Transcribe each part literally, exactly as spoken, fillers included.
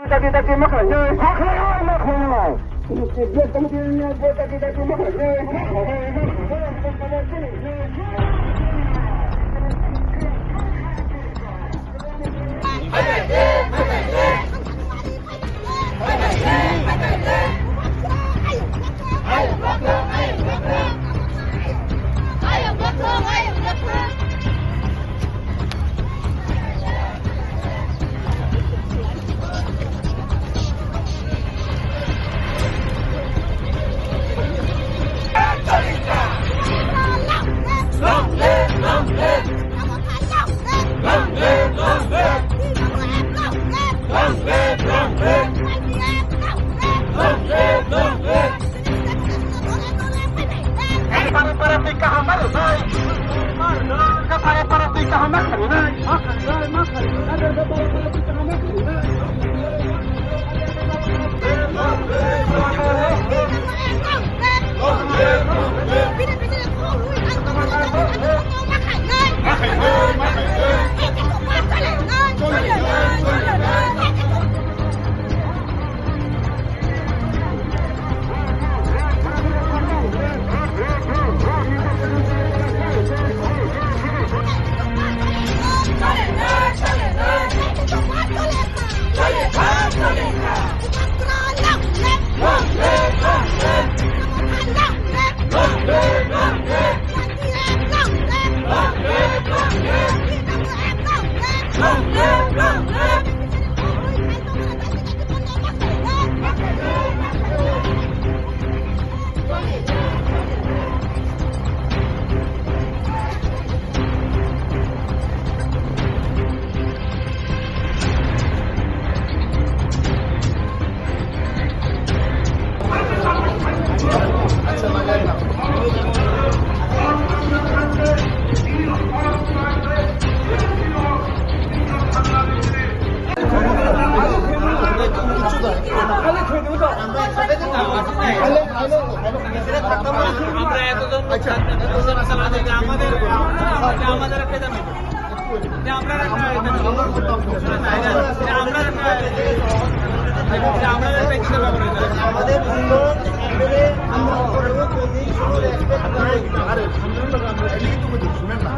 Daki daki ma khlainai. Ma khlainai, ma khlainai. Block committee ni bo daki daki ma khlainai. আমরা এতজন লোক থাকতে আমাদের, আমাদের একটা, এটা আমরা একটা, এটা আমরা একটা, এটা আমরা একটা কিসের ব্যাপারে এটা? আমাদের উন্নয়ন আমরা কোনো কমি কোনো রেসপেক্ট নাই। আরে, শুনেন না।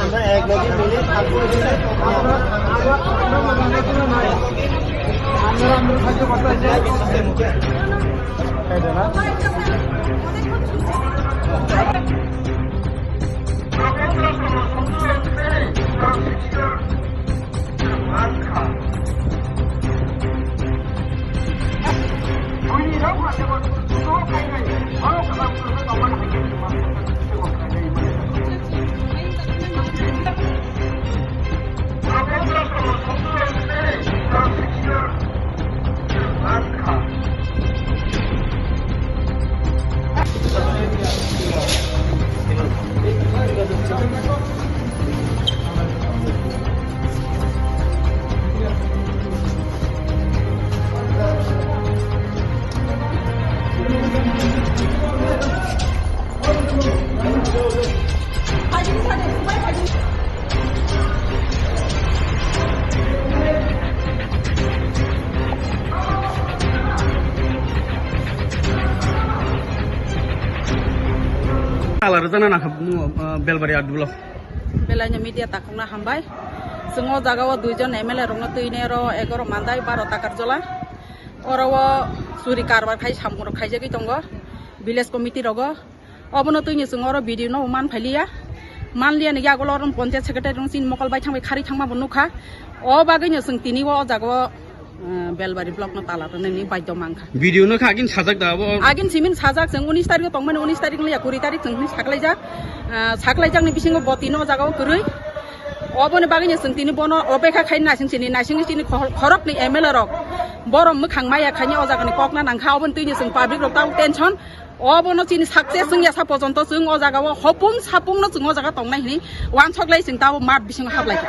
আমরা এক লগে মিলে থাকবো। Tala rwjakna nangkha, uh, Belbari R D block. Belai media takhukna hambai. Chwng o jaga o duijon M L A rokno twini oro egaroh Mandai, baro Takarjola. Oro o churi karbar khai samung rok khaijagwi tongo village committee rogo. Obono twini chwng oro video no man phailiya. Manliya ni yagulo oro panchayat secretary rok chini mokol bai thangbai kharwi thangma bo nukha. O bagwi no chwng tini o jaga o ah, Belbari block no tala rwnani baidhyo mankha. Video no kha agin sajak da abo? Agin simin sajak, chwng unis tarikh o tongmani, unis tarikh no ya kuri tarikh chwng hwnwi saklaijak. Ah, saklaijakni bisingo bo tino o jaga o kwrwi. Oboni bagwi no chwng tini bono opekha khai naising chini, naising chini khor-, khoroknwi M L A rok. Borok mwkhang maya khaini o jagani kokna nangkha, oboni twini chwng public rok tabuk tension. Obono chini success wngya sa pojonto chwng o jaga o hopung sapung no chwng o jaga tongnai hwnwi wansok lai chwng tabo mat bisingo hablai kha.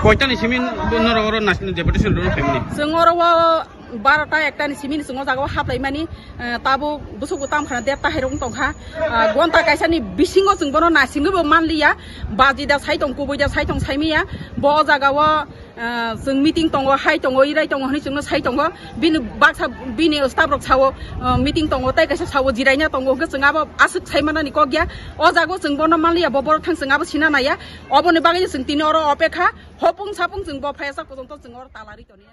Koitani simi norok oro national deputation rwna phaimani? Chwng oro o Barota ekta ni simi ni chwng o jaga o haplaimani, eh, tabuk bwswk bo tam khana der ta hai rok wng tong kha. Ah, gonta kaisa ni bisingo chwng bono naisingwi bo manliya. Baji da sai tong, kubui da sai tong, saimiya. Bo o jaga o, ah, chwng meeting tongo, hai tongo, irai tongo hwnwi chwngno sai tongo. Bini baksa, bini staff rok sao, ah, meeting tongo, tei kaisa sao jiraina tongo, hwnkhe chwng abo aswk sai manani kok ya. O jaga o chwng bono manliya, bo borok thang chwng abo sina naiya. Oboni bagwi chwng tini oro opekha, hopung sapung chwng bo phaiya sak pojonto chwng oro talari toni.